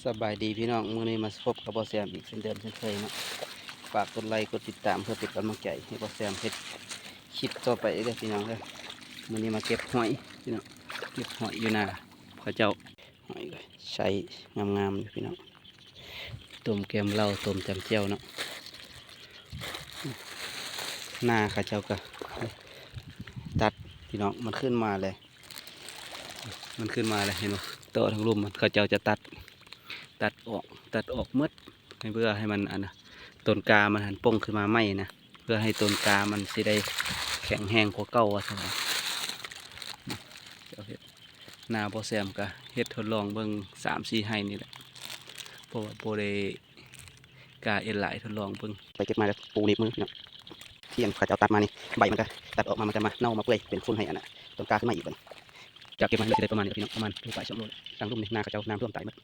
ສະບາຍດີພີ່ນ້ອງ, ມື້ນີ້ມາພົບກັບບ່າວແຊມອີກເຊັ່ນເດີມເຊັ່ນເຄີຍເນາະ. ຝາກກົດໄລກົດຕິດຕາມເພື່ອເປັນກຳລັງໃຈໃຫ້ບ່າວແຊມເຮັດຄລິບຕໍ່ໄປເດີພີ່ນ້ອງເດີ. ມື້ນີ້ມາເກັບຫອຍພີ່ນ້ອງ, ເກັບຫອຍຢູ່ນາເຂົາເຈົ້າ. ຫອຍກໍໃຊ້ງາມໆຢູ່ພີ່ນ້ອງ, ຕົ້ມແກມເຫຼົ້າ ຕົ້ມຈຳແຈ່ວເນາະ. ນາເຂົາເຈົ້າກໍຕັດພີ່ນ້ອງ, ມັນຂຶ້ນມາແລ້ວ ມັນຂຶ້ນມາແລ້ວ ເຫັນບໍ່? ຕໍ່ທາງລຸ່ມມັນ ເຂົາເຈົ້າຈະຕັດ ຕັດອອກ ຕັດອອກໝົດ ໃຫ້ເພື່ອໃຫ້ມັນ ອັນນະ ຕົ້ນກາມັນຫັ້ນປົ່ງຂຶ້ນມາໃໝ່ນະ, ເພື່ອໃຫ້ຕົ້ນກາມັນຊິໄດ້ແຂງແຮງກວ່າເກົ່າວ່າຊັ້ນ. ເຈົ້າເຮັດ ນາບໍ່ແຊມກະເຮັດທົດລອງເບິ່ງສາມສີ່ໄຮ່ນີ້ແຫຼະ ເພາະວ່າບໍ່ໄດ້ ກະເຮັດຫຼາຍ ທົດລອງເບິ່ງ. ໄປເກັບມາແລ້ວ ປູໜີບມືເນາະ. ທີ່ອັນເຂົາເຈົ້າຕັດມານີ້ ໃບມັນກະຕັດອອກມາ ມັນກະມາເນົ່າມາເປື່ອຍເປັນຝຸ່ນໃຫ້ອັນນະ ຕົ້ນກາຂຶ້ນມາອີກບັດນີ້. ຈາກເກັບມານີ້ຊິໄດ້ປະມານນີ້ແຫຼະພີ່ນ້ອງ, ປະມານໂລປາຍສອງໂລ. ທາງລຸ່ມນີ້ນາເຂົາເຈົ້ານ້ຳຖ້ວມຕາຍໝົດ.